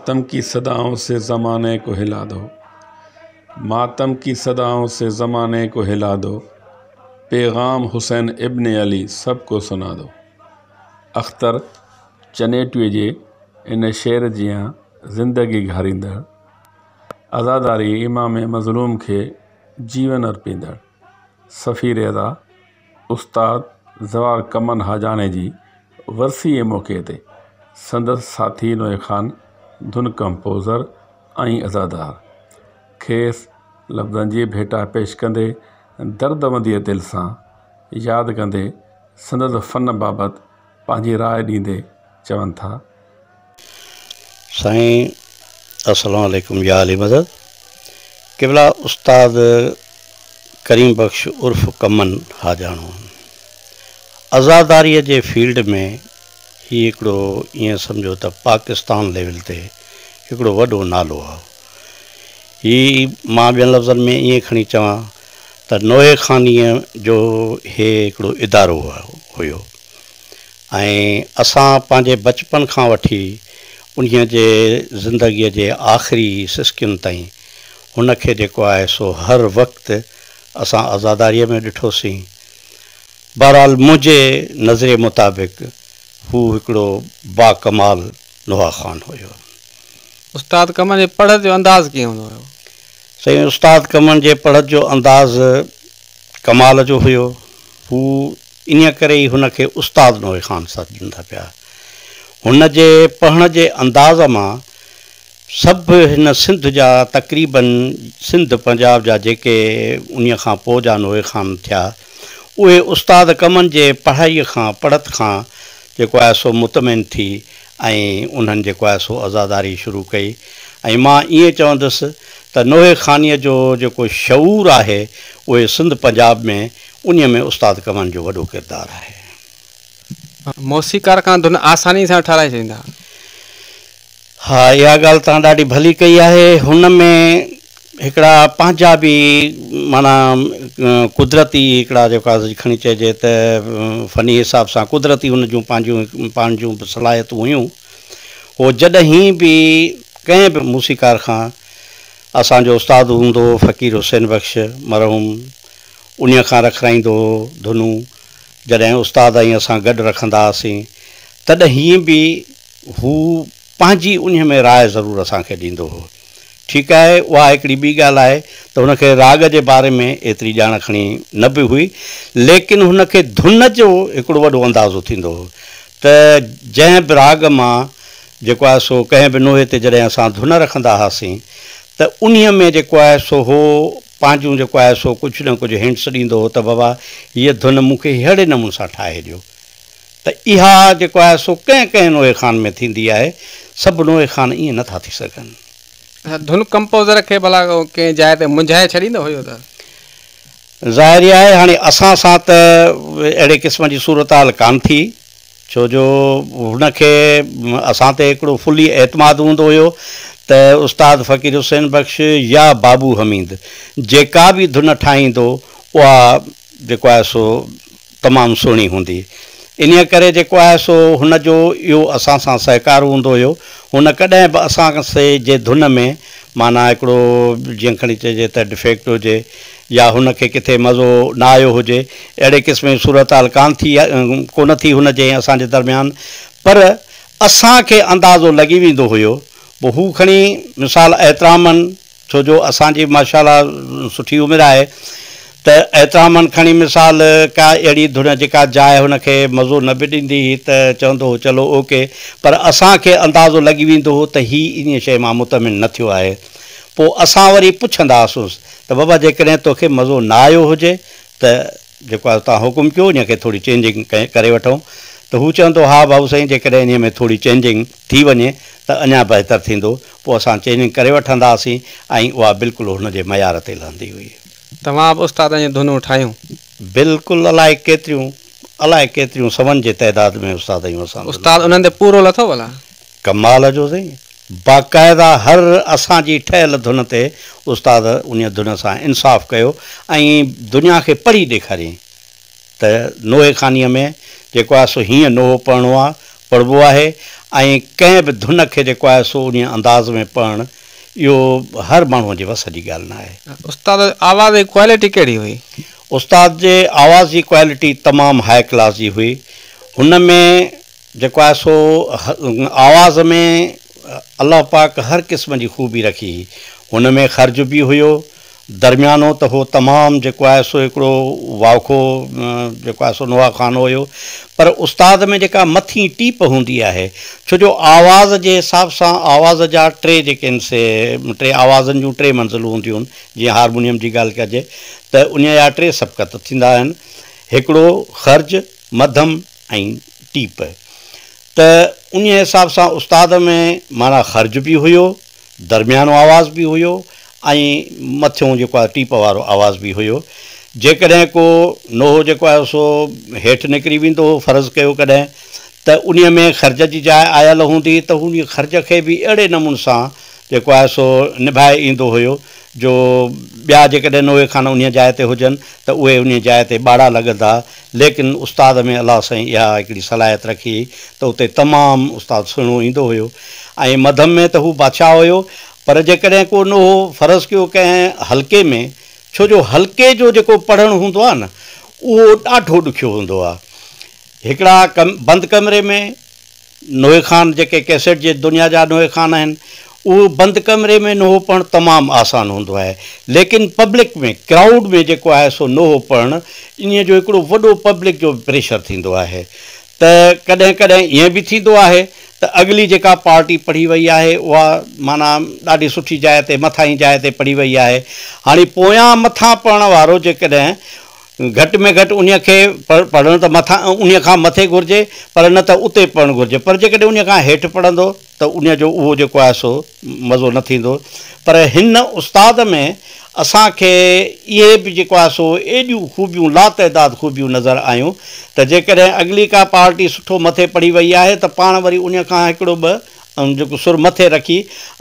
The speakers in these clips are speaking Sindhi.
ماتم ڪي صدائون سي زماني ڪو هلا دو ماتم ڪي صدائون سي زماني ڪو هلا دو پيغام حسين ابن علي سب ڪو سنا دو اختر چنيٽوء جي ان شعر جيان زندگي گهاريندڙ عزاداري امام مظلوم کي جيون ارپيندڙ سفير ادا استاد زوار ڪمن حاجاڻي جي ورسيء جي موقعي تي سندس ساٿي نوحي خان ڌن ڪمپوزر ۽ عزادار کيس لفظن جي ڀيٽا پيش ڪندي دردونديء دل سان ياد ڪندي سندس فن بابت پنهنجي راء ڏيندي چون ٿا. سائين السلام عليڪم يا علي مدد قبلا استاد ڪريم بخش عرف ڪمن حاجاڻو عزاداريء جي فيلڊ ۾ هي هڪڙو ائين سمجهو ته پاڪستان ليول تي هڪڙو وڏو نالو آ. هي مان ٻين لفظن ۾ ائين کڻي چوان ته نوحي خانيء جو هي هڪڙو ادارو هيو ۽ اسان پنهنجي بچپن کان وٺي انهيء جي زندگيء جي آخري سسڪين تائين هن کي جيڪو آهي سو هر وقت اسان عزاداريء ۾ ڏٺوسين. بهرحال منهنجي نظريي مطابق هو هڪڙو باڪمال نوحه خوان هيو. استاد ڪمن جي پڙهت جو انداز ڪيئن هوندو هيو؟ سائين استاد ڪمن جي پڙهت جو انداز ڪمال جو هيو. هو انهيء ڪري ئي هن کي استاد نوحه خوان سڏين ٿا پيا. هن جي پڙهڻ جي انداز مان سڀ هن سنڌ جا تقريباً سنڌ پنجاب جا جيڪي انهيء کان پوء جا نوحه خوان ٿيا اهي استاد ڪمن جي پڙهائيء کان پڙهت کان جيڪو آهي سو مطمئن ٿي ۽ انهن جيڪو آهي سو عزاداري شروع ڪئي ۽ مان ائين چوندس ته نوحه خوانيء جو جيڪو شعور آهي اهي سنڌ پنجاب ۾ انهيء ۾ استاد ڪمن جو وڏو ڪردار آهي. موسيقار کان ڌن آسانيء سان ٺهرائي ڇڏيندا. ها اها ڳالهه توهان ڏاڍي ڀلي ڪئي آهي. هن ۾ هڪڙا پنهنجا به معنيٰ قدرتي هڪڙا جيڪو آهي کڻي چئجي ته فني حساب سان قدرتي هن جون پنهنجون پنهنجون به صلاحيتون هيون. هو جڏهن به ڪنهن به موسيقار کان اسان جو استاد هوندو هو فقير حسين بخش مرحوم انهيء کان رکرائيندو هو ڌنون جڏهن استاد ۽ اسان گڏ رکندا هئاسين تڏهن به هو پنهنجي انهيء ۾ راء ضرور اسان کي ڏيندو هو. ٺيڪ آهي، اها هڪڙي ٻي ڳالهه آهي ته هن کي راڳ جي باري ۾ ايتري ڄاڻ کڻي نه به هئي، ليڪن هن کي ڌن جو هڪڙو وڏو اندازو ٿيندو هو ته جنهن به راڳ مان جيڪو آهي سو ڪنهن به نوحي تي جڏهن اسان ڌن رکندا هئاسين ته انهيء ۾ جيڪو آهي سو هو پنهنجون جيڪو آهي سو ڪجهه نه ڪجهه هنٽس ڏيندو هو ته بابا هيء ڌن مون کي ههڙي نموني سان ٺاهي ڏيو. ته اها جيڪو آهي سو ڪنهن ڪنهن نوحي خوان ۾ ٿيندي آهي، سڀ نوحي خوان ائين نه ٿا ٿي سگهن. اڇا ڌن ڪمپوزر کي ڀلا ڪنهن جاء تي منجهائي ڇڏيندو هيو ته؟ ظاهر ئي آهي هاڻي اسان سان ته اهڙي قسم جي صورتحال ڪانه ٿي، ڇو جو هن کي اسان تي هڪڙو فلي اعتماد هوندو هيو ته استاد فقير حسين بخش يا بابو حميد جيڪا به ڌن ٺاهيندو اها جيڪو آهي سو تمام سهڻي هوندي. انهيء ڪري جيڪو آهي سو هن جو اهو اسان سان سهڪار هوندو هيو. هن ڪڏهن به اسان سي جي ڌن ۾ معنيٰ هڪڙو جيئن کڻي چئجي ته ڊفيڪٽ هجي يا هن کي ڪٿي مزو نه آيو هجي، اهڙي قسم جي صورتحال ڪانه ٿي ڪونه ٿي هن جي ۽ اسان جي درميان. پر اسان کي اندازو لڳي ويندو هيو. پوء هو کڻي مثال احتراماً ڇو جو اسان جي ماشاء الله سٺي عمر آهي ته احتراماً کڻي مثال ڪا اهڙي ڌن جيڪا جاء هن کي مزو نه به ڏيندي هئي ته چوندو هو چلو اوڪي پر اسان کي اندازو لڳي ويندو هو ته هي انهيء شيء مان مطمئن نه ٿيو آهي پوء اسان وري پڇندا هئاسونس ته بابا جيڪڏهن توکي مزو نه آيو هجي ته جيڪو آهي توهان حڪم ڪيو انهيء کي ٿوري چينجنگ ڪري وٺون ته هو چوندو ها بابو سائين جيڪڏهن انهيء ۾ ٿوري چينجنگ ٿي وڃي ته اڃا بهتر ٿيندو پوء اسان چينجنگ ڪري وٺندا هئاسين ۽ اها بلڪل هن جي معيار تي لهندي هئي. توهان به استادن جون ڌنون ٺاهيون؟ بلڪل الائي ڪيتريون الائي ڪيتريون سون جي تعداد ۾ استاد جون اسان ڌنون استاد انهن تي پورو لٿو ڀلا؟ ڪمال جو سائين باقاعده هر اسان جي ٺهيل ڌن تي استاد انهيء ڌن سان انصاف ڪيو ۽ دنيا کي پڙهي ڏيکاريائين ته نوحي خوانيء ۾ جيڪو آهي سو هيئن نوحو پڙهڻو آهي، پڙهبو آهي ۽ ڪنهن به ڌن کي جيڪو آهي سو انهيء انداز ۾ پڙهڻ اهو هر ماڻهوء جي وس جي ڳالهه نه آهي. استاد جي آواز جي ڪوالٽي ڪهڙي هئي؟ استاد جي آواز جي ڪوالٽي تمام هاء ڪلاس جي هئي. هن ۾ جيڪو آهي سو آواز ۾ الله پاڪ هر قسم جي خوبي رکي هئي. هن ۾ خرج به هيو، درميانو ته هو تمام جيڪو آهي سو هڪڙو واکو جيڪو آهي سو نوحه خوان هيو پر استاد ۾ جيڪا مٿين ٽيپ هوندي آهي ڇو جو آواز جي حساب سان آواز جا ٽي جيڪي آهن سي ٽي آوازن جون ٽي منزلون هونديون آهن جيئن هارمونيم جي ڳالهه ڪجي ته انهيء جا ٽي سبقت ٿيندا آهن هڪڙو خرج مڌم ۽ ٽيپ ته انهيء حساب سان استاد ۾ معنيٰ خرج به هيو درميانو آواز به هيو ۽ مٿيون جيڪو آهي ٽيپ وارو آواز به هيو. جيڪڏهن ڪو نوحو جيڪو آهي سو هيٺ نڪري ويندو هو فرض ڪيو ڪڏهن ته انهيء ۾ خرج جي جاء آيل هوندي ته هو انهيء خرج کي به اهڙي نموني سان جيڪو آهي سو نڀائي ايندو هيو جو ٻيا جيڪڏهن نوحي خوان انهيء جاء تي هجن ته اهي انهيء جاء تي ٻاڙا لڳندا ليڪن استاد ۾ الله سائين اها هڪڙي صلاحيت رکي هئي ته اتي تمام استاد سهڻو ايندو هيو ۽ مڌم ۾ ته هو بادشاهه هيو پر جيڪڏهن ڪو نوحو فرض ڪيو ڪنهن حلقي ۾ ڇو جو حلقي جو جيڪو پڙهڻ هوندو آهي نه اهو ڏاڍو ڏکيو هوندو آهي هڪڙا بند ڪمري ۾ نوحي خوان جيڪي ڪيسيٽ جي دنيا جا نوحي خوان آهن اهو بند ڪمري ۾ نوحو پڙهڻ تمام آسان هوندو آهي ليڪن پبلڪ ۾ ڪرائوڊ ۾ جيڪو آهي سو نوحو پڙهڻ انهيء جو هڪڙو وڏو پبلڪ جو پريشر ٿيندو آهي ته ڪڏهن ڪڏهن ائين به ٿيندو آهي ته اڳلي جيڪا پارٽي پڙهي وئي آهي اها معنيٰ ڏاڍي سٺي جاء تي مٿاهين جاء تي پڙهي وئي آهي هاڻي پويان مٿان پڙهڻ وارو جيڪڏهن گهٽ ۾ گهٽ انهيء کي پڙهڻ ته مٿان انهيء کان مٿي گهرجي پر نه ته اتي پڙهڻ گهرجي پر جيڪڏهن انهيء کان هيٺ پڙهندو ته انهيء جو اهو جيڪو آهي سو مزو نه ٿيندو پر هن استاد ۾ اسان کي اهي به جيڪو آهي سو ايڏيون خوبيون لاتعداد خوبيون نظر آيون ته جيڪڏهن اڳلي ڪا پارٽي سٺو مٿي پڙهي وئي آهي ته پاڻ وري انهيء کان هڪڙو ٻه جيڪو سر مٿي رکي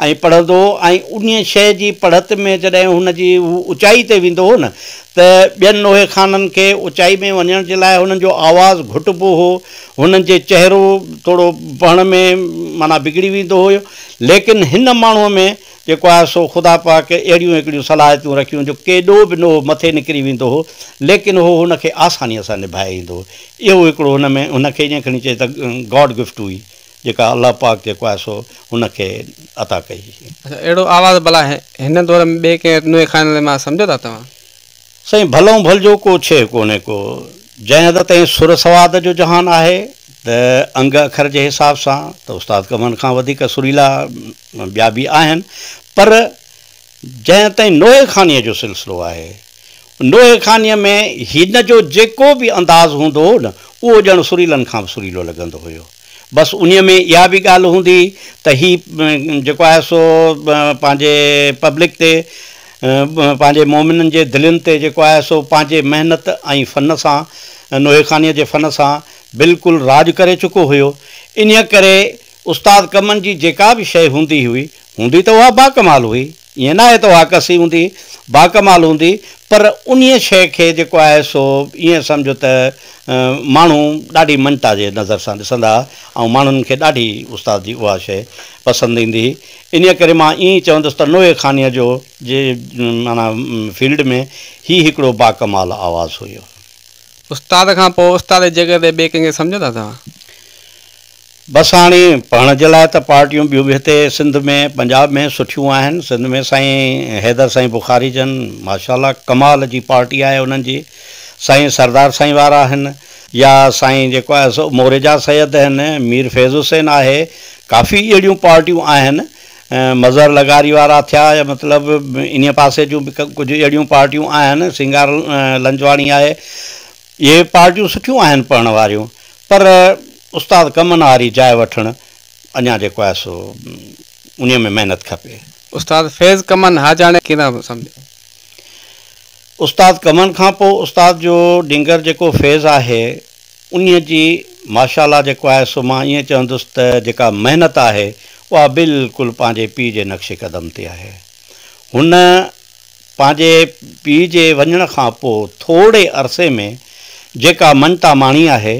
۽ پڙهندو هو ۽ انهيء شيء جي پڙهت ۾ جڏهن هن جي هو اوچائي تي ويندو هو نه ته ٻين نوحي خوانن کي اوچائي ۾ وڃڻ جي لاء هنن جو آواز گهٽبو هو، هنن جي چهرو ٿورو پڙهڻ ۾ معنيٰ بگڙي ويندو هيو، ليڪن هن ماڻهوء ۾ جيڪو آهي سو خدا پاڪ اهڙيون هڪڙيون صلاحيتون رکيون جو ڪيڏو به نوحو مٿي نڪري ويندو هو، ليڪن هو هن کي آسانيء سان نڀائي ايندو هو. اهو هڪڙو هن ۾ هن کي ائين کڻي چئجي ته گاڊ گفٽ هئي. جيڪا الله پاڪ جيڪو آهي سو هن کي عطا ڪئي. اڇا اهڙو آواز ڀلا هن دور ۾ ٻئي ڪنهن نوحي خوان ۾ مان سمجهو ٿا توهان؟ سائين ڀلئون ڀل جو ڪو ڇيهه ڪونهي ڪو. جنهن حد تائين سر سواد جو جهان آهي ته انگ اکر جي حساب سان ته استاد ڪمن کان وڌيڪ سريلا ٻيا به آهن پر جنهن حد تائين نوحي خوانيء جو سلسلو آهي نوحي خوانيء ۾ هن جو جيڪو به انداز هوندو هو نه اهو ڄڻ سريلن کان به سريلو لڳندو هيو. بس انهيء ۾ اها به ڳالهه هوندي هئي ته هي جيڪو آهي سو پنهنجي پبلڪ تي پنهنجي مومنن جي دلين تي جيڪو آهي سو پنهنجي محنت ۽ فن سان نوحي خوانيء جي فن سان بلڪل راڄ ڪري چڪو هيو. انهيء ڪري استاد ڪمن جي جيڪا به شيء هوندي هئي، هوندي ته اها باڪمال هئي، ائين ناهي ته اها ڪسي هوندي هئي، باڪمال هوندي هئي، پر انهيء شيء کي جيڪو آهي سو ائين سمجهو ته ماڻهو ڏاڍي مڃتا جي نظر سان ڏسندا هئا ۽ ماڻهن کي ڏاڍي استاد جي اها شيء پسند ايندي هئي. انهيء ڪري مان ائين ئي چوندس ته نوحي خوانيء جو جي معنيٰ فيلڊ ۾ هي هڪڙو باڪمال آواز هيو. استاد کان پوء استاد جي جڳهه تي ٻئي ڪنهن کي سمجهو ٿا توهان؟ بس هاڻي پڙهڻ جي لاء ته پارٽيون ٻيون به هتي سنڌ ۾ پنجاب ۾ سٺيون آهن سنڌ ۾ سائين حيدر سائين بخاري جن ماشاء الله ڪمال جي پارٽي آهي انهن جي سائين سردار سائين وارا آهن يا سائين جيڪو آهي سو موريجا سيد آهن مير فيض حسين آهي ڪافي اهڙيون پارٽيون آهن مظهر لغاري وارا ٿيا يا مطلب انهي پاسي جون به ڪجهه اهڙيون پارٽيون آهن سينگار لنجواڻي آهي اهي پارٽيون سٺيون آهن پڙهڻ واريون پر استاد ڪمن واري جاء وٺڻ اڃا جيڪو آهي سو انهي ۾ محنت کپي. استاد فيض ڪمن حاجاڻي کي ٿا سمجهو؟ استاد ڪمن کان پوء استاد جو ڊينگر جيڪو فيض آهي انهي جي ماشاء الله جيڪو آهي سو مان ائين چوندس ته جيڪا محنت آهي اها بلڪل پنهنجي پيء جي نقش قدم تي آهي هن پنهنجي پيء جي وڃڻ کان پوء ٿورڙي عرصي ۾ جيڪا مڃتا ماڻي آهي،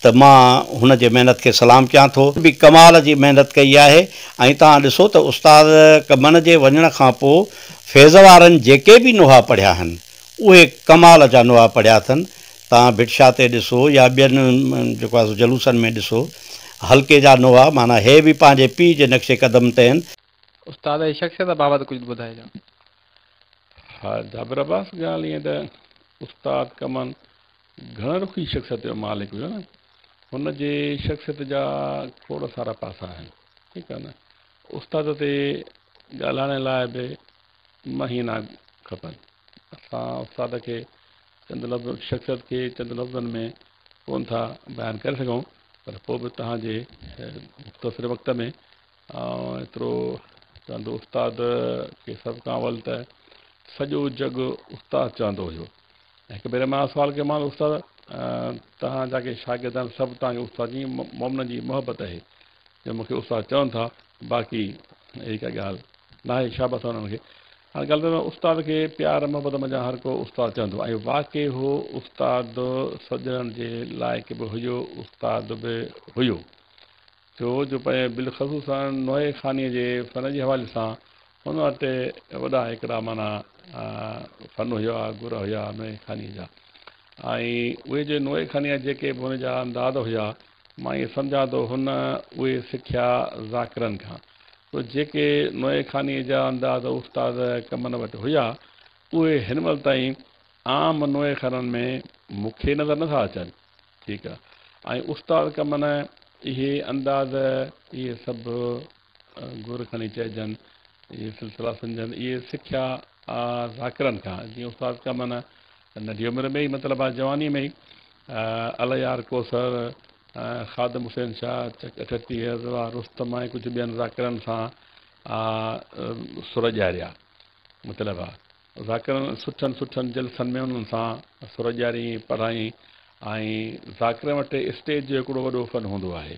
ته مان هن جي محنت کي سلام ڪيان ٿو. به ڪمال جي محنت ڪئي آهي ۽ توهان ڏسو ته استاد ڪمن جي وڃڻ کان پوء فيض وارن جيڪي به نوحا پڙهيا آهن اهي ڪمال جا نوحا پڙهيا اٿن. توهان ڀٽ شاهه تي ڏسو يا ٻين جيڪو آهي سو جلوسن ۾ ڏسو حلقي جا نوحا معنيٰ هي به پنهنجي پيء جي نقش قدم تي آهن. استاد جي شخصيت بابت ڪجهه ٻڌائجو. ها جابر عباس ڳالهه ائين ته استاد ڪمن گهڻ رخي شخصيت جو مالڪ هيو نه هن جي شخصيت جا کوڙ سارا پاسا آهن ٺيڪ آهي نه استاد تي ڳالهائڻ لاء به مهينا کپن اسان استاد کي چند لفظ شخصيت کي چند لفظن ۾ ڪون ٿا بيان ڪري سگهون پر پوء به توهان جي مختصر وقت ۾ آئون ايترو چوندو استاد کي سڀ کان اول ته سڄو جڳ استاد چوندو هيو هڪ ڀيري مان سوال ڪيومانس استاد توهان جا ڪي شاگرد آهن سڀ توهان کي استاد جي مومنن جي محبت آهي جو مون کي استاد چون ٿا باقي اهڙي ڪا ڳالهه ناهي شابس آهي انهن کي هاڻي ڳالهه ته استاد کي پيار محبت منجهان هر ڪو استاد چوندو ۽ واقعي هو استاد سڏڻ جي لائق به هيو استاد به هيو ڇو جو بالخصوص نوحي خاني جي فن جي حوالي سان هن وٽ وڏا هڪڙا معنيٰ فن هيا، گر هيا نوحي خاني جا ۽ اهي جي نوحي خاني جا جيڪي به هن جا انداز هيا مان ائين سمجهان ٿو هن اهي سکيا ذاڪرن کان ڇو جيڪي نوحي خاني جا انداز استاد ڪمن وٽ هيا اهي هن مهل تائين عام نوحي خانن ۾ مون کي نظر نٿا اچن. ٺيڪ آ ۽ استاد ڪمن اهي انداز اهي سڀ گر کڻي چئجن اهي سلسلا سمجهن اهي سکيا ذاڪرن کان جيئن استاد ڪمن ننڍي عمر ۾ ئي مطلب آ جواني ۾ ئي الهيار ڪوثر خادم حسين شاهه چڪ 38 رضا رستم ۽ ڪجهه ٻين ذاڪرن سان سر ڄاريا مطلب آ ذاڪرن سٺن سٺن جلسن ۾ انهن سان سر ڏياري پڙهائين ۽ ذاڪرن وٽ اسٽيج جو هڪڙو وڏو فن هوندو آهي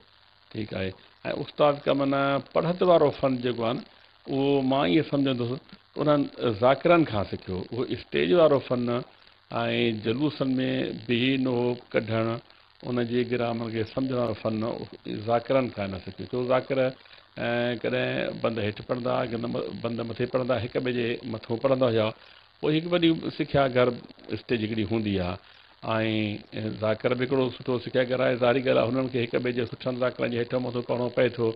ٺيڪ آهي ۽ استاد ڪمن پڙهت وارو فن جيڪو آهي نه اهو مان ائين سمجهندس ته انهن ذاڪرن کان سکيو اهو اسٽيج وارو فن ۽ جلوسن ۾ بيهي نوحو ڪڍڻ ان جي گرامر کي سمجهڻ وارو فن ذاڪرن کان نه سکيو ڇو ذاڪر ڪڏهن بند هيٺ پڙهندا ها ڪڏهن بند مٿي پڙهندا هڪ ٻئي جي مٿو پڙهندا هيا پوء هڪ وڏي سکيا گهر اسٽيج هڪڙي هوندي ها ۽ ذاڪر به هڪڙو سٺو سکيا گهر آهي ظاهري ڳالهه آهي هنن کي هڪ ٻئي جي سٺن ذاڪرن جي هيٺو مٿو پڙهڻو پئي ٿو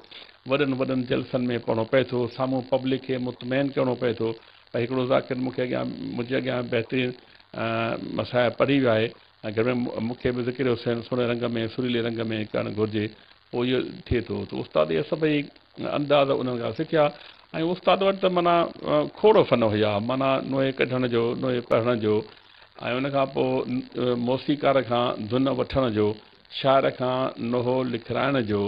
وڏن وڏن جلسن ۾ پڙهڻو پئي ٿو سامهون پبلڪ کي مطمئن ڪرڻو پئي ٿو ڀئي هڪڙو ذاڪر مون کي اڳيان منهنجي اڳيان بهترين مسائل پڙهي ويو آهي ۽ گهر ۾ مون کي به ذڪر حسين سهڻي رنگ ۾ سريلي رنگ ۾ ڪرڻ گهرجي پوء اهو ٿئي ٿو ته استاد اهي سڀئي انداز انهن کان سکيا ۽ استاد وٽ ته معنيٰ کوڙ فن هيا معنيٰ نوحي ڪڍڻ جو نوحي پڙهڻ جو ۽ ان کان پوء موسيقار کان ڌن وٺڻ جو شاعر کان نوحو لکرائڻ جو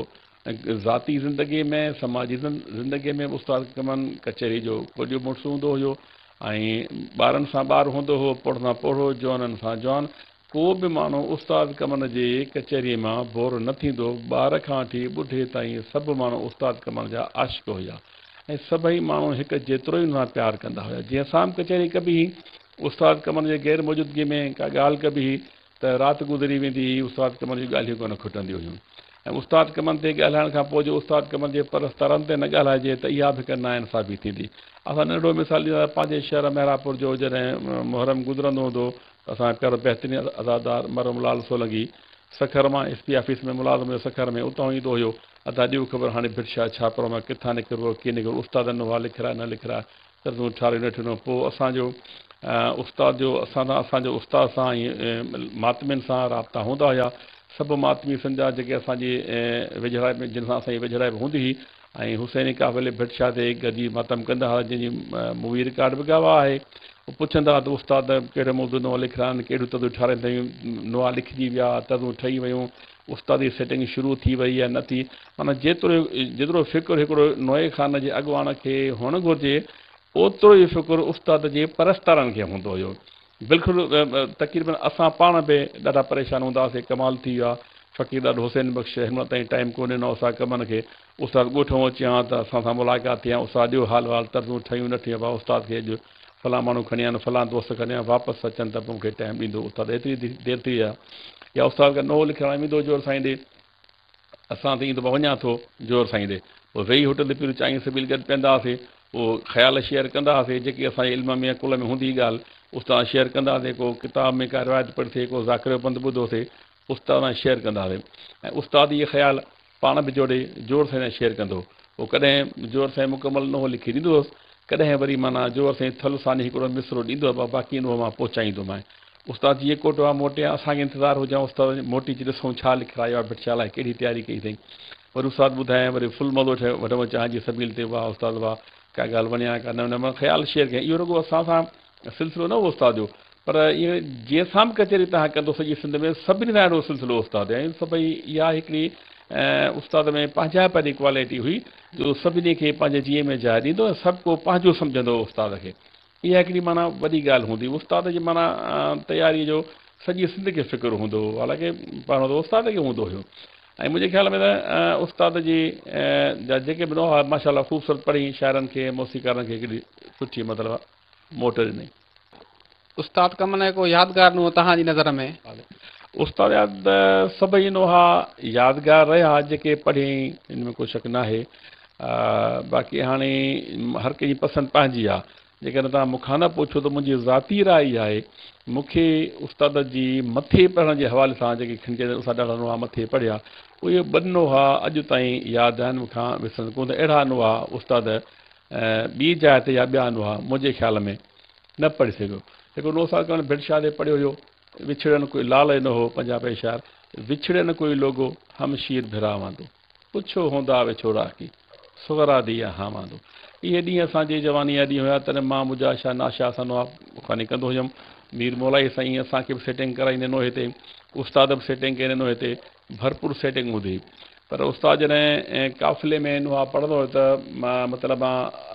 ۽ ذاتي زندگي ۾ سماجي زندگي ۾ به استاد ڪمن ڪچهري جو ڪوڏيو مڙس هوندو هيو ۽ ٻارن سان ٻار هوندو هو، پوڙهن سان پوڙهو، جوانن سان جوان، ڪو به ماڻهو استاد ڪمن جي ڪچهريء مان بور نه ٿيندو، ٻار کان وٺي ٻڍي تائين سڀ ماڻهو استاد ڪمن جا عاشق هيا ۽ سڀئي ماڻهو هڪ جيترو ئي ان سان پيار ڪندا هيا. جنهن سان به ڪچهري ڪبي هئي، استاد ڪمن جي غير موجودگيء ۾ ڪا ڳالهه ڪبي هئي ته رات گذري ويندي هئي، استاد ڪمن جون ڳالهيون ڪونه کٽنديون هيون ۽ استاد ڪمن تي ڳالهائڻ کان پوء جو استاد ڪمن جي پرستارن تي نه ڳالهائجي ته اها به هڪ ناانصافي ٿيندي. اسان ننڍڙو مثال ڏيندا ته پنهنجي شهر محرابپور جو جڏهن محرم گذرندو هوندو ته اسان جو پيارو بهترين عزادار مرحوم لال سولنگي سکر مان ايس پي آفيس ۾ ملازم هيو سکر ۾ اتان ايندو هيو ادا ڏيو خبر هاڻي ڀٽ شاهه ڇا پرو مان ڪٿان نڪربو ڪيئن نڪربو استادن نوحا لکراء نه لکراء ترجمو ٺاريو نه ٺھيو پوء اسان جو استاد جو اسان سان اسان جو استاد سان ۽ ماتمين سان رابطا هوندا هيا سڀ ماتمي سمجھا جيڪي اسان جي ويجھڙائپ ۾ جن سان اسان جي ويجھڙائپ هوندي هئي ۽ حسيني قافلي ڀٽ شاهه تي گڏجي ماتم ڪندا هئا جنهن جي مووي رڪارڊ به گواهه آهي پوء پڇندا هئا ته استاد ڪهڙو موضوع نوان لکرايا ڪهڙيون ترجون ٺارايون اٿئي نوان لکجي ويا ترجون ٺهي ويون استاد جي سيٽنگ شروع ٿي وئي يا نه ٿي معنيٰ جيترو جيترو فڪر هڪڙو نوحي خان جي اڳواڻ کي هئڻ گهرجي اوترو ئي فڪر استاد جي پرستارن کي هوندو هيو. بلڪل تقريبن اسان پاڻ به ڏاڍا پريشان هوندا هئاسين ڪمال ٿي ويو آهي فقير ڏاڏو حسين بخش هن مهل تائين ٽائيم ڪونه ڏنو اسان ڪمن کي استاد ڳوٺئون اچي هان ته اسان سان ملاقات ٿئي هان استاد ڏيو حال وحال ترزون ٺهيون نه ٺهيون ڀاء استاد کي اڄ فلان ماڻهو کڻي آيا آهن فلان دوست کڻي آيا واپس اچن ته پوء مون کي ٽائيم ڏيندو استاد ايتري دير ٿي وئي آهي. يا استاد کان نوحو لکرائڻ ويندو هو جوهر سائين ڏي، اسان تي ايندو مان وڃان ٿو جوهر سائين ڏي. پوء ويهي هوٽل تي پيرون چانهه سبيل گڏ پيئندا هئاسين. پوء خيال شيئر ڪندا هئاسين، جيڪي اسان جي علم ۾ يا ڪل ۾ هوندي هئي ڳالهه، استاد سان شيئر ڪندا هئاسين. ڪو ڪتاب ۾ ڪا روايت پڙهي ٿي، ڪو ذاڪر جو پنڌ ٻڌو ٿي، استاد سان شيئر ڪندا هئاسين ۽ استاد اهي خيال پاڻ به جوڙي جوهر سائين سان شيئر ڪندو هو. پوء ڪڏهن جوهر سائين مڪمل نوحو لکي ڏيندو هوس، ڪڏهن وري معنيٰ جوهر سائين ٿل ثاني هڪڙو مصرعو ڏيندو هو، باقي نوحو مان پهچائيندومانء. استاد جيئن ڪوٽ مان موٽيا، اسان کي انتظار هو جان استاد موٽي اچي ڏسون ڇا لکرايو آهي ڀٽ شاهه لاء ڪهڙي تياري ڪئي اٿئي. وري استاد ٻڌايائين، وري فل مزو وٺون چانهه جي سبيل تي، واهه استاد واهه، ڪا ڳالهه وڻي آ ڪا نه وڻي آ، خيال شيئر ڪيائين. اهو رڳو اسان سان سلسلو نه هو استاد جو، پر ائين جنهن سان به ڪچهري توهان ڪندو سڄي سنڌ ۾ سڀني سان اهڙو سلسلو استاد ۽ سڀئي اها هڪڙي استاد ۾ پنهنجائپ واري ڪوالٽي هئي جو سڀني کي پنهنجي جيء ۾ جاء ڏيندو ۽ سڀ ڪو پنهنجو سمجهندو هو استاد کي. اها هڪڙي معنيٰ وڏي ڳالهه هوندي هئي. استاد جي معنيٰ تياريء جو سڄي سنڌ کي فڪر هوندو هو، حالانڪه پهريون ته استاد کي هوندو هيو ۽ منهنجي خيال ۾ ته استاد جي جا جيڪي به نوحا ماشاء الله خوبصورت پڙهي شاعرن کي موسيقارن کي هڪڙي سٺي مطلب موٽ ڏني. استاد ڪمن جو ڪو يادگار نوحو توهان جي نظر ۾؟ استاد جا ته سڀئي نوحا يادگار رهيا جيڪي پڙهيائين ان ۾ ڪو شڪ ناهي. باقي هاڻي هر ڪنهن جي پسند پنهنجي آ. جيڪڏهن توهان مون کان نه پڇو ته منهنجي ذاتي راء اها آهي مون کي استاد جي مٿي پڙهڻ جي حوالي سان جيڪي کڻي چئجي استاد ڏاڍا نوحا مٿي پڙهيا اهي ٻه نوحا اڄ تائين ياد آهن مون کان وسرن ڪونه ٿا اهڙا نوحا استاد ٻي جاء تي يا ٻيا نوحا منهنجي خيال ۾ نه پڙهي سگهيو. هڪ نوحو استاد ڪرڻ ڀٽ شاهه تي پڙهيو هيو وڇڙن ڪوئي لال جو نوحو پنجابي شاعر وڇڙن ڪوئي لوگو هم شير ڀراواندو. پڇو هوندا وڇوڙا ڪي، صغرا the يا هاواندو. اهي ڏينهن اسان جي جوانيء جا ڏينهن هيا، تڏهن مان مجاهد شاهه ناشاهه سان نوحا خواني ڪندو هيم. مير مولائي سائين اسان کي به سيٽنگ ڪرائيندي نوحي تي، استاد به سيٽنگ ڪندي نوحي تي، ڀرپور سيٽنگ هوندي هئي. پر استاد جڏهن قافلي ۾ نوحا پڙهندو هيو ته مطلب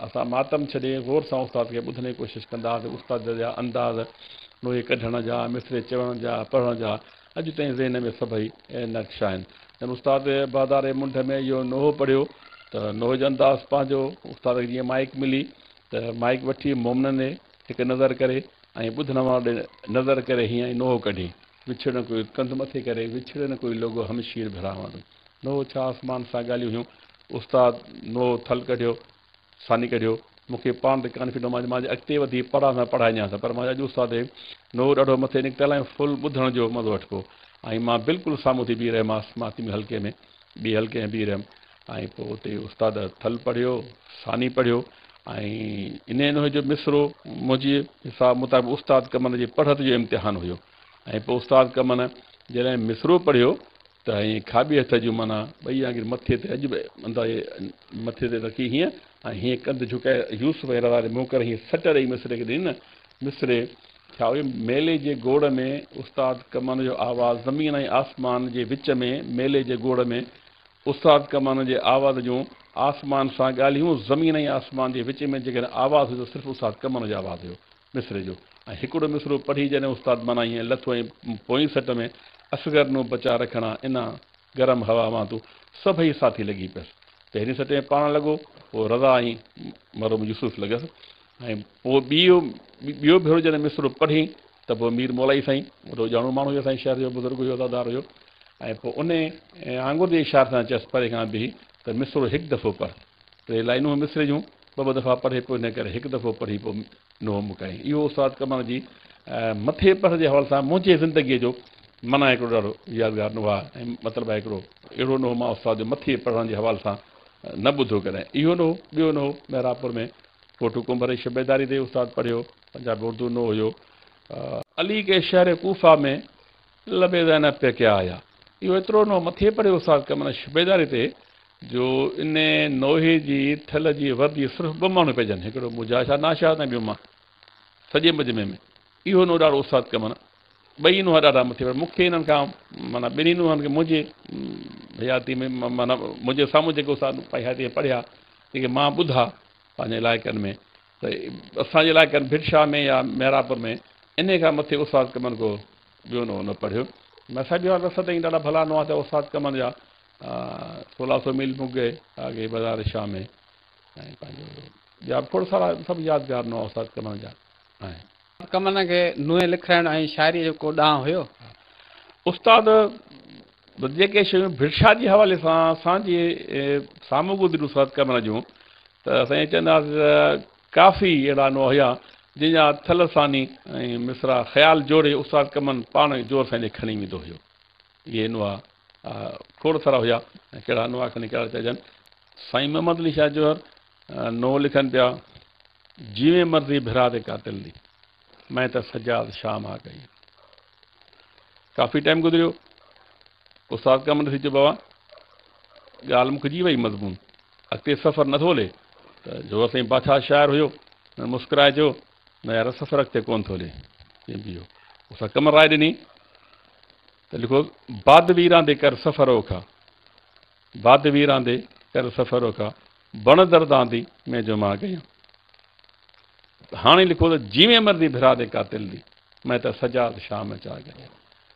اسان ماتم ڇڏي غور سان استاد کي ٻڌڻ جي ڪوشش ڪندا هئاسين. استاد جا انداز نوحي ڪڍڻ جا، مصرعي چوڻ جا، پڙهڻ جا، اڄ تائين ذهن ۾ سڀئي نقش آهن. جڏهن استاد بازار جي منڍ ۾ اهو نوحو پڙهيو ته نوحي جو انداز پنهنجو استاد کي جيئن مائيڪ ملي ته مائيڪ وٺي مومنن ڏي هڪ نظر ڪري ۽ ٻڌڻ وارن ڏي نظر ڪري هيئن ئي نوحو ڪڍي وڇڙ نه ڪوئي ڪنڌ مٿي ڪري وڇڙ نه ڪوئي لوگو هم شير ڀراوان ٿو. نوحو ڇا آسمان سان ڳالهيون هيون. استاد نوحو ٿل ڪڍيو. ثاني ڪڍيو، مون کي پاڻ تي ڪانفيڊنس هو مان اڳتي وڌي پڙهان ته پڙهائجان ته پر مان اڄ استاد نوحو ڏاڍو مٿي نڪتل ۽ فل ٻڌڻ جو مزو وٺبو ۽ مان بلڪل سامهون ٿي بيهي رهيمانس ماتمي حلقي ۾ ٻي حلقي ۾ بيهي رهيم ۽ پوء اتي استاد ٿل پڙهيو ثاني پڙهيو ۽ انهي نوحي جو مصرعو منهنجي حساب مطابق استاد ڪمن جي پڙهت جو امتحان هيو ۽ پوء استاد ڪمن جڏهن مصرعو پڙهيو ته ائين کاٻي هٿ جون معنيٰ ٻئي آڱريون مٿي تي اڄ به اندازي مٿي تي رکي هيئن ۽ هيئن ڪنڌ جهڪائي يوسف ۽ رضا جي منهن ڪري هيئن سٽ ڏئي مصري کي ڏني نه مصري ڇا هئي ميلي جي گوڙ ۾ استاد ڪمن جو آواز زمين ۽ آسمان جي وچ ۾ ميلي جي گوڙ ۾ استاد ڪمن جي آواز جون آسمان سان ڳالهيون زمين ۽ آسمان جي وچ ۾ جيڪڏهن آواز هيو ته صرف استاد ڪمن جو آواز هيو. مصرع جو ۽ هڪڙو مصرعو پڙهي جڏهن استاد معنيٰ ائين لٿو ۽ پوئين سٽ ۾ اصغر نون بچا رکڻا انا گرم هوا مان تون سڀئي ساٿي لڳي پيس. پهرين سٽ ۾ پاڻ لڳو، پوء رضا ۽ مرحوم يوسف لڳس ۽ پوء ٻيو ٻيو ڀيرو جڏهن مصرعو پڙهي ته پوء مير مولائي سائين وڏو ڄاڻو ماڻهو هيو اسان جي شهر جو بزرگ هيو عزادار هيو ۽ پوء ان آڱر جي اشاري سان چيس پري کان بيهي ته مصرعو هڪ دفعو پڙهه. ٽي لائينون مصرع جون ٻه ٻه دفعا پڙهي پوء ان ڪري هڪ دفعو پڙهي پوء نوحو مڪائين. اهو استاد ڪمر جي مٿي پڙهه جي حوالي سان منهنجي زندگيء جو معنيٰ هڪڙو ڏاڍو يادگار نوحو آهي ۽ مطلب آهي هڪڙو اهڙو نوحو مان استاد جو مٿي پڙهڻ جي حوالي سان نه ٻڌو ڪڏهن. اهو نوحو ٻيو نوحو محرابپور ۾ ڳوٺ ڪنڀر جي شبيداري تي استاد پڙهيو پنجابي اردو نوحو هيو. علي ڪي شهر ڪوفه ۾ لب زينب پي ڪيا آيا. اهو ايترو نوحو مٿي پڙهيو استاد ڪمر شبيداري تي جو ان نوحي جي ٿل جي وردي صرف ٻه ماڻهو پئجن، هڪڙو مجاهد شاهه ناشاد ۽ ٻيو مان. سڄي مجمعي ۾ اهو نوحو ڏاڍو استاد ڪمر ٻئي نوحا ڏاڍا مٿي پڙهيا. مون کي انهن کان معنيٰ ٻنهي نوحن کي منهنجي حياتي ۾ معنيٰ منهنجي سامهون جيڪي استاد پنهنجي حياتي ۾ پڙهيا، جيڪي مان ٻڌا پنهنجي علائقن ۾ ته اسان جي علائقن ڀٽ شاهه ۾ يا محرابپور ۾ انهي کان مٿي استاد ڪمن ڪو ٻيو نوحو نه پڙهيو. ميان صاحب جا رس تائين ڏاڍا ڀلا نوحا ٿيا استاد ڪمن جا. سولهه سو ميل مون گئي آگي بازار شام ۾ ۽ پنهنجو ٻيا به کوڙ سارا سڀ يادگار نوحا استاد ڪمن جا آهن. ڪمن کي نوحي لکرائڻ ۽ شاعريء جو ڪو ڏانء هيو؟ استاد جيڪي شيون ڀٽ شاهه جي حوالي سان اسان جي سامهون گذريون استاد قمر جون ته اسان ائين چوندا هئاسين ته ڪافي اهڙا نوحا هيا جن جا ٿل ثاني ۽ مصرع خيال جوڙي استاد قمر پاڻ زور سان کڻي ويندو هيو. اهي نوحا کوڙ سارا هيا ۽ ڪهڙا نوحا کڻي ڪهڙا چئجن. سائين محمد علي شاهه جوهر نوحو لکن پيا، جيوين مرضي ڀرا the قاتل the, مين ته سجاد شام آ گئي. ڪافي ٽائيم گذريو، استاد قمر ڏسي چيو بابا ڳالهه مکجي وئي مضمون اڳتي سفر نٿو هلي ته جوهر سائين بادشاهه شاعر هيو مسڪرائي چيو نه يار سفر اڳتي ڪونه ٿو هلي جيئن به هو استاد قمر راء ڏني ته لکو بعد ويران the ڪر سفر اوکا بعد ويران the ڪر سفر اوکا بڻ دردان the مين جو مان گيان هاڻي لکو ته جيوين مرضي ڀرا the قاتل the مين ته سجاد شام چا گيان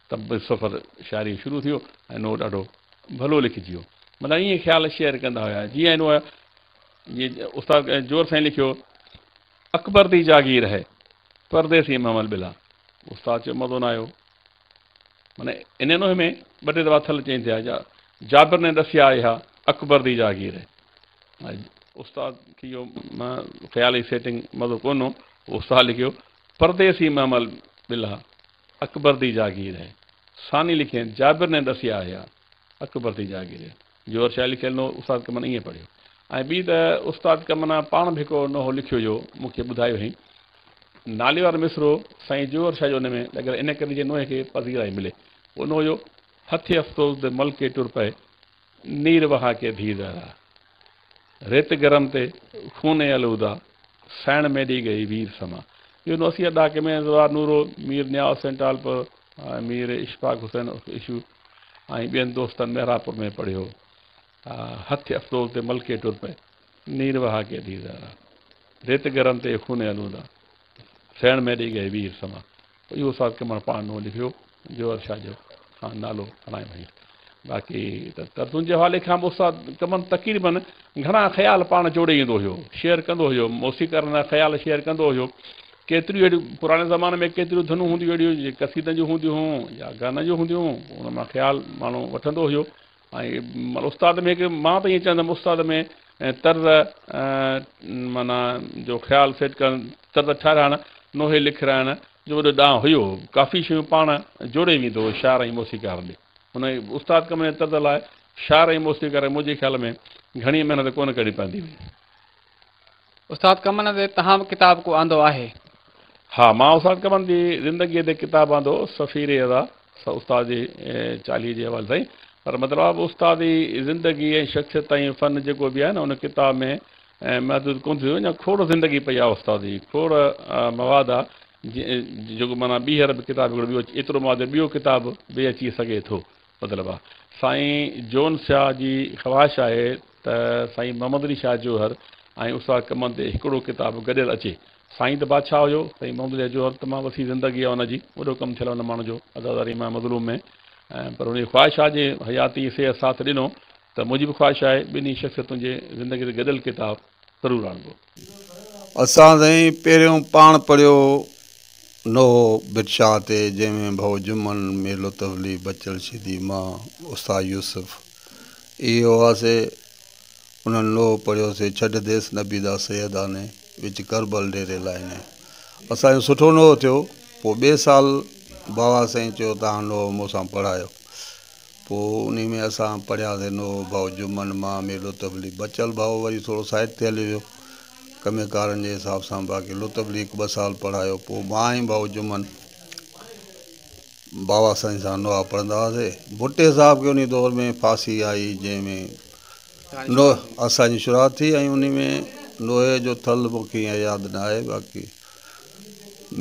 ته به سفر شاعري شروع ٿيو ۽ نو ڏاڍو ڀلو لکجي ويو مطلب ائين خيال شيئر ڪندا هيا جيئن نو جيئن استاد جوهر سائين لکيو اڪبر the جاگير هي پرديسي محمل بلا استاد چيو مزو نه آيو معنيٰ ان نوحي ۾ ٻه ٽي دفعا ٿل چئين ٿيا جا جابر ني ڏسيا اها اڪبر the جاگير هي استاد کي اهو خيالي سيٽنگ مزو ڪونه هو استاد لکيو پرديسي محمل بلا اڪبر the جاگير هي ثاني لکين جابر ني ڏسيا اها اڪبر the جاگير هي جوهر شاهه لکيل نوحو استاد ڪمن ائين پڙهيو ۽ ٻي ته استاد ڪمن پاڻ به هڪڙو نوحو لکيو جو مون کي ٻڌايو هئائين. نالي وارو مصرعو سائين جوهر شاهه جو ان ۾ لڳل ان ڪري جي نوحي کي پذيرائي ملي. اهو نوحو جو هٿي افسوس the ملڪي ٽر پئي نير وها ڪي ڌي زهرا ريت گرم تي خون الودا سائڻ ميڏي گئي وير سما. اهو نوحو 80 جي ڏهاڪي ۾ زوار نورو مير نياز حسين ٽالپر ۽ مير اشفاق حسين اشو ۽ ٻين دوستن محرابپور ۾ پڙهيو. هٿ افسوس the ملڪي ٽر پئي، نير وها ڪي ڌي زهرا. ريت گرم تي خون الودا، سيڻ ميڏي گئي وير سما. اهو استاد قمر پاڻ نو لکيو، جوهر شاهه جو کان نالو کڻائي وڃي. باقي ته ترتون جي حوالي کان به استاد قمر تقريبن گهڻا خيال پاڻ جوڙي ايندو هيو، شيئر ڪندو هيو، موسيقارن جا خيال شيئر ڪندو هيو. ڪيتريون اهڙيون پراڻي زماني ۾ ڪيتريون ڌنون هونديون اهڙيون جي قصيدن جون هونديون هيون يا گانن جون هونديون هيون، ان مان خيال ماڻهو وٺندو هيو. ۽ استاد ۾ هڪ مان ته ائين چوندم استاد ۾ طرز معنيٰ جو خيال سيٽ ڪرڻ طرز ٺهرائڻ نوحي لکرائڻ جو وڏو ڏانء هيو ڪافي شيون پاڻ جوڙي ويندو هو شاعر ۽ موسيقار ڏي ان استاد ڪم جي طرز لاء شاعر ۽ موسيقار منهنجي خيال ۾ گهڻي محنت ڪونه ڪرڻي پوندي هئي. استاد ڪمن تي توهان به ڪتاب ڪو آندو آهي؟ ها مان استاد ڪمن جي زندگيء تي ڪتاب آندو سفير ادا استاد جي چاليهي جي حوالي سان پر مطلب آهي استاد جي زندگي ۽ شخصيت ۽ فن جيڪو به آهي نه ان ڪتاب ۾ محدود ڪونه ٿيو اڃا کوڙ زندگي پئي آهي استاد جي کوڙ مواد آهي جيڪو معنيٰ ٻيهر به ڪتاب هڪڙو ٻيو ايترو مواد ٻيو ڪتاب به اچي سگهي ٿو مطلب آ سائين جون شاهه جي خواهش آهي ته سائين محمد علي شاهه جوهر ۽ استاد ڪمند تي هڪڙو ڪتاب گڏيل اچي. سائين ته بادشاهه هيو، سائين محمد علي شاهه جوهر تمام وسيع زندگي آ ان جي، وڏو ڪم ٿيل آ ان ماڻهو جو عزاداري مان مظلوم ۾ پر ان جي خواهش آ جي حياتي صحت ساٿ ڏنو ته منهنجي به خواهش آهي ٻنهي شخصيتن جي زندگي تي گڏيل ڪتاب ضرور آڻبو. اسان سائين پهريون پاڻ پڙهيو نوحو ڀٽ شاهه تي جنهن ۾ ڀائو جمن، مير لطف علي، بچل شيدي، مان، استاد يوسف اهي هئاسي. انهن نوحو پڙهيوسي ڇڏ ديس نبي دا سيدا ني وچ ڪربل ڊيري لائي ني. اسان جو سٺو نوحو ٿيو. پوء ٻئي سال بابا سائين چيو توهان نوحو مون سان پڙهايو. پوء انهي ۾ اسان پڙهياسين نوحو ڀائو جمن مان مير لطف علي بچل ڀائو وري ٿورو سائيڊ تي هليو ويو ڪمي ڪارن جي حساب سان باقي لطف علي هڪ ٻه سال پڙهايو پوء مان ۽ ڀائو جمن بابا سائين سان نوحا پڙهندا هئاسي ڀٽي صاحب کي انهي دور ۾ ڦاسي آئي جنهن ۾ نوح اسان جي شروعات ٿي ۽ انهي ۾ نوحي جو ٿل مون کي ائين ياد نه آهي باقي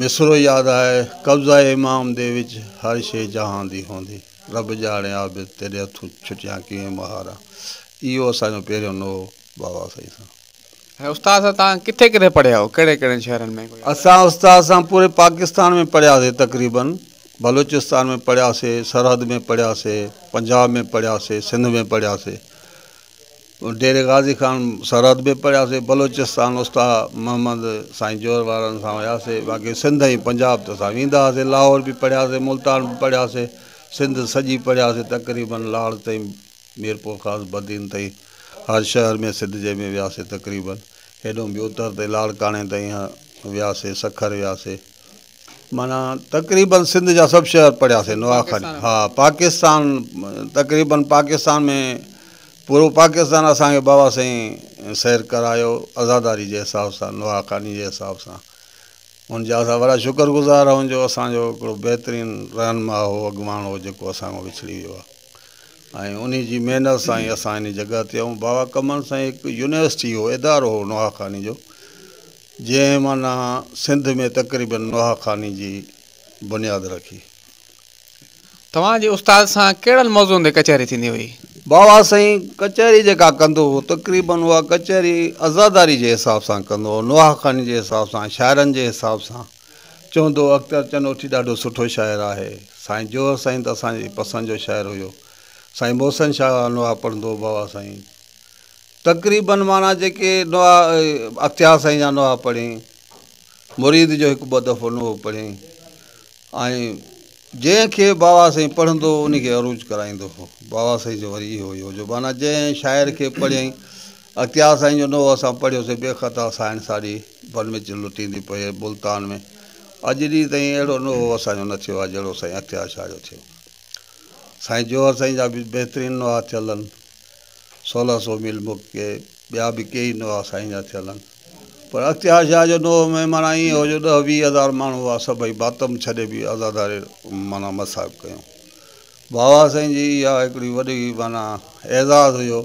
مصرعو ياد آهي قبضه امام the وچ هر شي جهان the هوندي رب ڄاڻي عابد تيڏي هٿون ڇٽيان ڪيئن مهاران اهو اسان جو پهريون نوحو بابا سائين سان. ۽ استاد سان توهان ڪٿي ڪٿي پڙهيا آهيو ڪهڙي ڪهڙن شهرن ۾؟ اسان استاد سان پوري پاڪستان ۾ پڙهياسي تقريبن بلوچستان ۾ پڙهياسي سرحد ۾ پڙهياسي پنجاب ۾ پڙهياسي سنڌ ۾ پڙهياسي ڊيري غازي خان سرحد ۾ پڙهياسي بلوچستان استاد محمد سائين جوهر وارن سان وياسي باقي سنڌ ۽ پنجاب ته اسان ويندا هئاسي لاهور به پڙهياسي ملتان به پڙهياسي. سنڌ سڄي پڙهياسين تقريبن لاڙ تائين ميرپورخاص بدين تائين هر شهر ۾ سنڌ جي ۾ وياسين تقريبن هيڏو به اتر تائين لاڙڪاڻي تائين وياسين سکر وياسين معنيٰ تقريبن سنڌ جا سڀ شهر پڙهياسين نواخاني ها پاڪستان تقريبن پاڪستان ۾ پورو پاڪستان اسان کي بابا سائين سير ڪرايو عزاداري جي حساب سان نواخاني جي حساب سان ان جا اسان وڏا شڪر گذار آهيون جو اسان جو هڪڙو بهترين رهنما هو اڳواڻ هو جيڪو اسان کان وڇڙي ويو آهي ۽ انهي جي محنت سان ئي اسان انهي جڳهه تي آهيون بابا ڪمن سائين هڪ يونيورسٽي هو ادارو هو نواخاني جو جنهن معنيٰ سنڌ ۾ تقريبن نوحه خواني جي بنياد رکي. توهان جي استاد سان ڪهڙن موضوعن تي ڪچهري ٿيندي هئي؟ بابا سائين ڪچهري جيڪا ڪندو هو تقريبن اها ڪچهري عزاداري جي حساب سان ڪندو هو، نوحه خواني جي حساب سان، شاعرن جي حساب سان. چوندو هو اختر چنوٺي ڏاڍو سٺو شاعر آهي. سائين جوهر سائين ته اسان جي پسند جو شاعر هيو. سائين محسن شاهه نوحا پڙهندو هو بابا سائين. تقريبن معنيٰ جيڪي نوحا اختيار سائين جا نوحا پڙهين، مريد جو هڪ ٻه دفعو نوحو پڙهين ۽ جنهن کي بابا سائين پڙهندو هو ان کي عروج ڪرائيندو هو. بابا سائين جو وري اهو هيو جو معنيٰ جنهن شاعر کي پڙهيائين، اختيار سائين جو نوحو اسان پڙهيوسين بي خطا سائڻ ساڏي بن وچ لٽيندي پئي ملتان ۾ اڄ ڏينهن تائين اهڙو نوحو اسان جو نه ٿيو آهي جهڙو سائين اختيار شاهه جو ٿيو. سائين جوهر سائين جا به بهترين نوحا ٿيل آهن. سولهه سو ميل مڪ ڪي ٻيا به ڪيئي نوحا سائين جا ٿيل آهن پر اختيار شاهه جو نوحو ۾ معنيٰ ائين هو جو ڏهه ويهه هزار ماڻهو هئا سڀئي ماتم ڇڏي به عزاداري معنيٰ مصائب ڪيون بابا سائين جي اها هڪڙي وڏي معنيٰ اعزاز هيو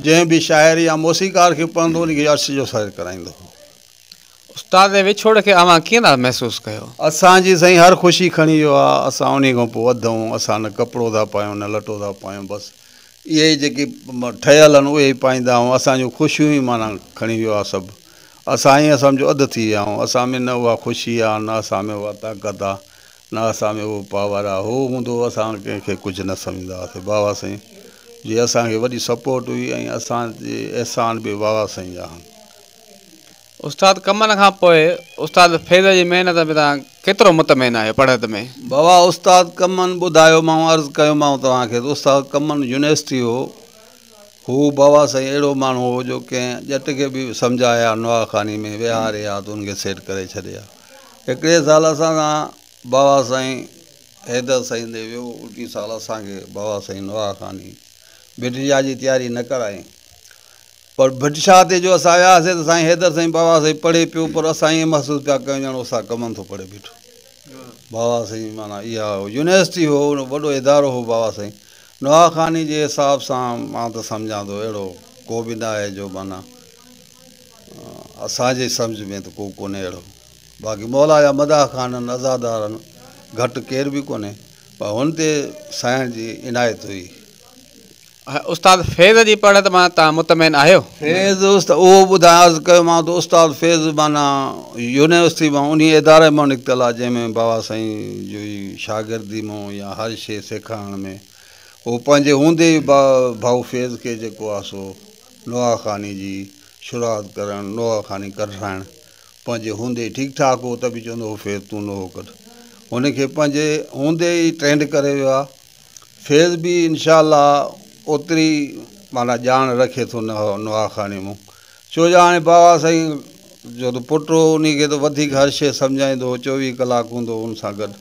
جنهن به شاعر يا موسيقار کي پڙهندو ان کي عرش جو سير ڪرائيندو هو. استاد جي وڇوڙي کي اوهان ڪيئن ٿا محسوس ڪيو؟ اسان جي سائين هر خوشي کڻي ويو آ اسان انهي کان پوء اڌ آهون اسان نه ڪپڙو ٿا پايون نه لٽو ٿا پايون بس اهي ئي جيڪي ٺهيل آهن اهي ئي پائيندا آهيون اسان جون خوشيون ئي معنيٰ کڻي ويو آ سڀ اسان ائين سمجهو اڌ ٿي ويا آهيون اسان ۾ نه اها خوشي آ نه اسان ۾ اها طاقت آ نه اسان ۾ اهو پاور آ هو هوندو هو اسان ڪنهن کي ڪجهه نه سمجهندا هئاسين بابا سائين جي اسان کي وڏي سپورٽ هئي ۽ اسان جي احسان به بابا سائين جا آهن. استاد ڪمن کان پوء استاد فيض جي محنت ۾ توهان ڪيترو مطمئن آهيو پڙهت ۾؟ بابا استاد ڪمن ٻڌايومانو عرض ڪيومانو توهان کي ته استاد ڪمن يونيورسٽي هو هو بابا سائين اهڙو ماڻهو هو جو ڪنهن ڄٽ کي به سمجهائي ها نوحا خواني ۾ ويهاري ها ته ان کي سيٽ ڪري ڇڏي ها هڪڙي سال اسان سان بابا سائين حيدر سائين ڏي ويو انهي سال اسان کي بابا سائين نوحا خواني ڀٽ شاهه جي تياري نه ڪرائي پر ڀٽ شاهه تي جو اسان آيا هئاسين ته سائين حيدر سائين بابا سائين پڙهي پيو پر اسان ائين محسوس پيا ڪيون ڄڻ استاد ڪمن ٿو پڙهي بيٺو. بابا سائين معنيٰ اها يونيورسٽي هو وڏو ادارو هو بابا سائين نوحا خواني جي حساب سان مان ته سمجهان ٿو اهڙو ڪو به نه آهي جو معنيٰ اسان جي سمجهه ۾ ته ڪو ڪونهي اهڙو باقي مولا جا مداح خوان عزادار گهٽ ڪير به ڪونهي پر هن تي سائين جي عنايت هئي. استاد فيض جي پڙهت مان توهان مطمئن آهيو؟ فيض استاد اهو ٻڌايان عرض ڪيومانو ته استاد فيض معنيٰ يونيورسٽي مان انهي اداري مان نڪتل آهي جنهن ۾ بابا سائين جو ئي شاگردي مون يا هر شيء سيکارڻ ۾ هو پنهنجي هوندي ئي ڀائو فيض کي جيڪو آهي سو نوحا خواني جي شروعات ڪرڻ نوحا خواني ڪڍرائڻ پنهنجي هوندي ئي ٺيڪ ٺاڪ هو ته به چوندو هو فيض تون نوحو ڪڍ هن کي پنهنجي هوندي ئي ٽرينڊ ڪري ويو آهي. فيض به انشاء الله اوتري معنيٰ ڄاڻ رکي ٿو نوحا خواني مون ڇو جو هاڻي بابا سائين جو ته پٽ هو انهي کي ته وڌيڪ هر شيء سمجهائيندو هو چوويهه ڪلاڪ هوندو هو ان سان گڏ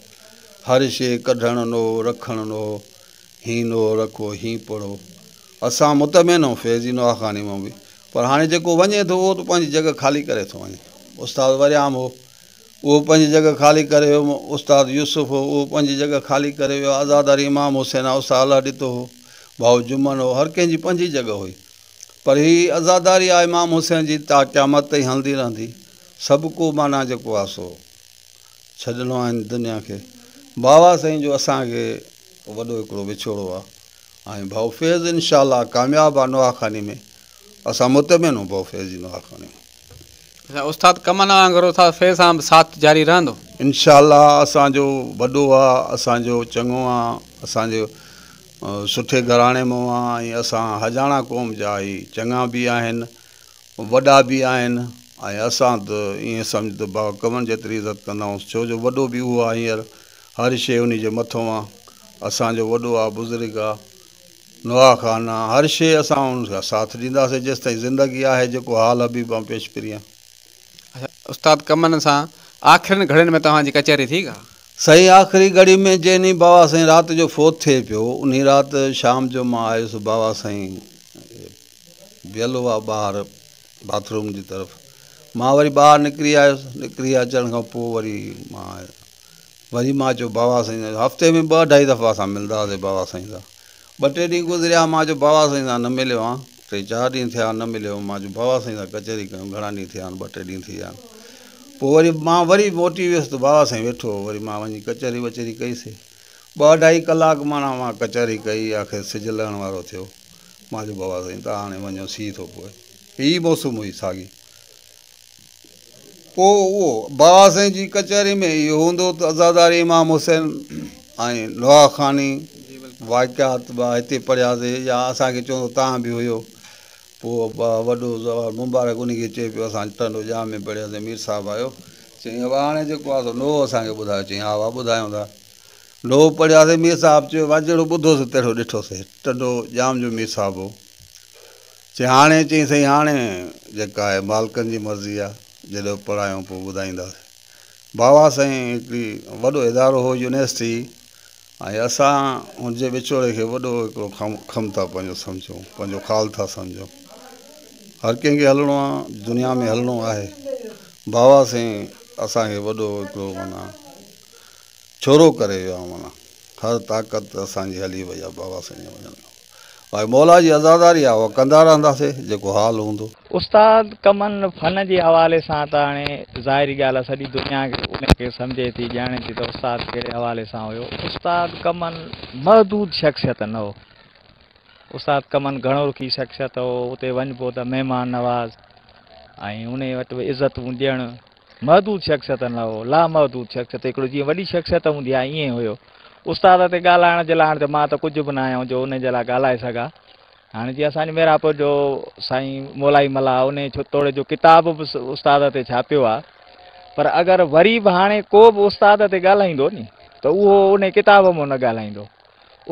هر شيء ڪڍڻ نوحو رکڻ نوحو هين نوحو رکو هين پڙهو اسان مطمئن آهيون فيض جي نوحا خواني مان به پر هاڻي جيڪو وڃي ٿو اهو ته پنهنجي جڳهه خالي ڪري ٿو وڃي استاد وريام هو اهو پنهنجي جڳهه خالي ڪري ويو، استاد يوسف هو، اهو پنهنجي جڳهه خالي ڪري ويو، عزاداري امام حسين آ، استاد الله ڏتو هو، ڀائو جمن هو، هر ڪنهن جي پنهنجي جڳهه هئي. پر هي عزاداري آ امام حسين جي تا قيامت تائين هلندي رهندي. سڀ ڪو معنيٰ جيڪو آ سو ڇڏڻو آ هن دنيا کي. بابا سائين جو اسان کي وڏو هڪڙو وڇوڙو آ ۽ ڀائو فيض انشاء الله ڪامياب آ نوحاخاني ۾ اسان مطمئن آهيون ڀائو فيض جي نوحاخاني ۾. استاد ڪمن وانگر استاد فيض سان به ساٿ جاري رهندو. انشاء الله اسان جو وڏو آ اسان جو چڱو آ اسان جو سٺي گهراڻي مون آ ۽ اسان حجاڻا قوم جا هي چڱا به آهن وڏا به آهن ۽ اسان ته ائين سمجهه ته بابا ڪمن جيتري عزت ڪندا آهيونس ڇو جو وڏو به اهو آ هينئر هر شيء انهي جي مٿو آ. اسان جو وڏو آ، بزرگ آ، نوحا خوان آ، هر شيء اسان ان کان ساٿ ڏينداسين جيستائين زندگي آهي، جيڪو حال حبيب آ پيش پريان. اڇا استاد ڪمن سان آخرين گهڙين ۾ توهان جي ڪچهري ٿي ڪا؟ سائين آخري گهڙي ۾ جنهن ڏينهن بابا سائين رات جو فوت ٿئي پيو انهي رات شام جو مان آيس بابا سائين ويل هئا ٻاهر باٿ روم جي طرف مان وري ٻاهر نڪري آيس نڪري اچڻ کان پوء وري مان وري مان چيو بابا سائين هفتي ۾ ٻه اڍائي دفعا اسان ملندا هئاسين بابا سائين سان ٻه ٽي ڏينهن گذريا مان چيو بابا سائين سان نه مليو آهيان ٽي چار ڏينهن ٿيا نه مليو مان چيو بابا سائين سان ڪچهري ڪيون گهڻا ڏينهن ٿيا آهن ٻه ٽي ڏينهن ٿي ويا آهن پوء وري مان وري موٽي ويس ته بابا سائين ويٺو هو وري مان وڃي ڪچهري وچهري ڪئيسين ٻه اڍائي ڪلاڪ معنيٰ مان ڪچهري ڪئي آخر سج لهڻ وارو ٿيو مان چيو بابا سائين توهان هاڻي وڃو سيء ٿو پوي هي موسم هئي ساڳي پوء اهو بابا سائين جي ڪچهري ۾ اهو هوندو ته عزاداري امام حسين ۽ نوحا خواني واقعات به هتي پڙهياسي يا اسان کي چوندو توهان به هيو پوء وڏو زوال مبارڪ انهي کي چئي پيو اسان ٽنڊو ڄام ۾ پڙهياسي مير صاحب آيو چيائين ابا هاڻي جيڪو آهي سو نوحو اسان کي ٻڌايو چيائين ها ابا ٻڌايون ٿا نوحو پڙهياسي مير صاحب چيو وا جهڙو ٻڌوسي تهڙو ڏٺوسي ٽنڊو ڄام جو مير صاحب هو چي هاڻي چيائين سائين هاڻي جيڪا آهي مالڪن جي مرضي آ جڏهن پڙهايون پوء ٻڌائينداسين. بابا سائين هڪڙي وڏو ادارو هو يونيورسٽي ۽ اسان ان جي وڇوڙي کي وڏو هڪڙو خم ٿا پنهنجو سمجهون پنهنجو خال ٿا سمجهون هر ڪنهن کي هلڻو آ دنيا ۾ هلڻو آهي بابا سائين اسان کي وڏو هڪڙو معنيٰ ڇورو ڪري ويو آ معنيٰ هر طاقت اسان جي هلي وئي آ بابا سائين جي وڃڻ کان. ڀائي مولا جي عزاداري آ اها ڪندا رهنداسي جيڪو حال هوندو. استاد ڪمن فن جي حوالي سان ته هاڻي ظاهري ڳالهه آ سڄي دنيا ان کي سمجهي ٿي ڄاڻي ٿي ته استاد ڪهڙي حوالي سان هيو. استاد ڪمن محدود شخصيت نه هو. استاد ڪمن گهڻو رخي شخصيت هو. اتي وڃبو ته مهمان نواز ۽ انهي وٽ به عزتون ڏيڻ. محدود شخصيت نه هو، لامحدود شخصيت هڪڙو جيئن وڏي شخصيت هوندي آهي ائين هيو. استاد تي ڳالهائڻ جي لاء هاڻي ته مان ته ڪجهه به نه آهيان جو انهي جي لاء ڳالهائي سگهان. هاڻي جيئن اسان جي ميرانپور جو سائين مولائي ملاح انهي توڙي جو ڪتاب به استاد تي ڇاپيو آهي پر اگر وري به هاڻي ڪو به استاد تي ڳالهائيندو ني ته اهو انهي ڪتاب مان نه ڳالهائيندو.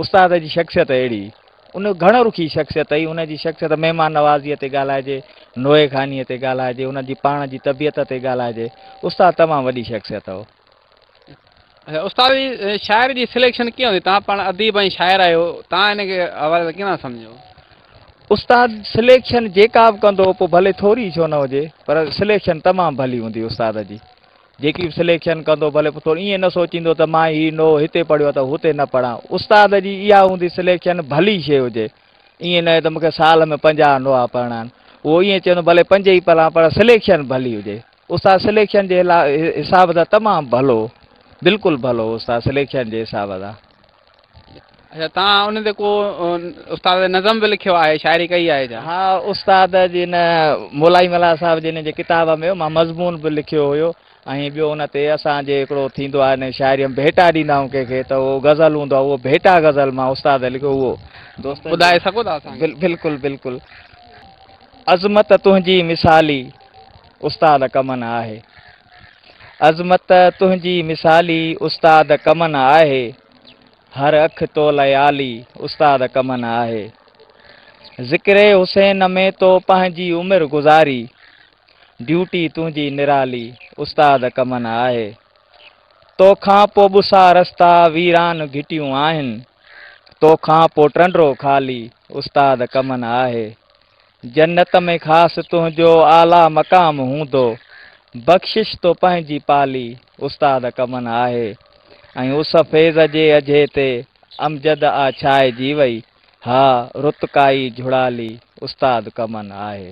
استاد جي شخصيت اهڙي هئي. ان گهڻ رخي شخصيت هئي. ان جي شخصيت مهمان نوازيء تي ڳالهائجي، نوحي خوانيء تي ڳالهائجي، ان جي پاڻ جي طبيعت تي ڳالهائجي. استاد تمام وڏي شخصيت هو. اڇا استاد جي شاعري جي سليڪشن ڪيئن هوندي؟ توهان پاڻ اديب ۽ شاعر آهيو، توهان ان کي حوالي سان ڪيئن ٿا سمجهو؟ استاد سليڪشن جيڪا به ڪندو هو پوء ڀلي ٿوري ئي ڇو نه هجي پر سليڪشن تمام ڀلي هوندي استاد جي. جيڪي به سليڪشن ڪندو ڀلي پوء ٿورو ائين نه سوچيندو ته مان هي نوحو هتي پڙهيو آهي ته هتي نه پڙهان. استاد جي اها هوندي سليڪشن ڀلي شيء هجي. ائين نه ته مون کي سال ۾ 50 نوحا پڙهڻا آهن. اهو ائين چوندو ڀلي پنج ئي پڙهان پر سليڪشن ڀلي هجي. استاد سليڪشن جي حساب سان تمام ڀلو هو. بلڪل ڀلو هو استاد سليڪشن جي حساب سان. اڇا توهان ان تي ڪو استاد تي نظم به لکيو آهي شاعري ڪئي آهي ڇا؟ ها استاد جي ان مولائي ملاح صاحب جي ان جي ڪتاب ۾ مان مضمون به لکيو هيو ۽ ٻيو ان تي اسان جي هڪڙو ٿيندو آهي ان شاعري ۾ ڀيٽا ڏيندا آهيون ڪنهن کي ته اهو غزل هوندو آهي اهو ڀيٽا غزل مان استاد لکيو اهو دوستن ٻڌائي سگهو ٿا اسان کي؟ بلڪل بلڪل عظمت تنهنجي مثالي استاد ڪمن آهي عظمت تنهنجي مثالي استاد ڪمن آهي هر اک تو لئه آلي استاد ڪمن آهي. ذڪر حسين ۾ تو پنهنجي عمر گذاري ڊيوٽي تنهنجي نرالي استاد ڪمن آهي. تو کان پو ٻسا رستا ويران گهٽيون آهن تو کان پو ٽنڊو خالي استاد ڪمن آهي. جنت ۾ خاص تنهنجو اعليٰ مقام هوندو، بخشش تو پنهنجي پالي، استاد ڪمن آهي ۽ اس فيض جي اجهي تي امجد آ ڇائجي وئي، ها رت ڪائي جهڙالي، استاد ڪمن آهي.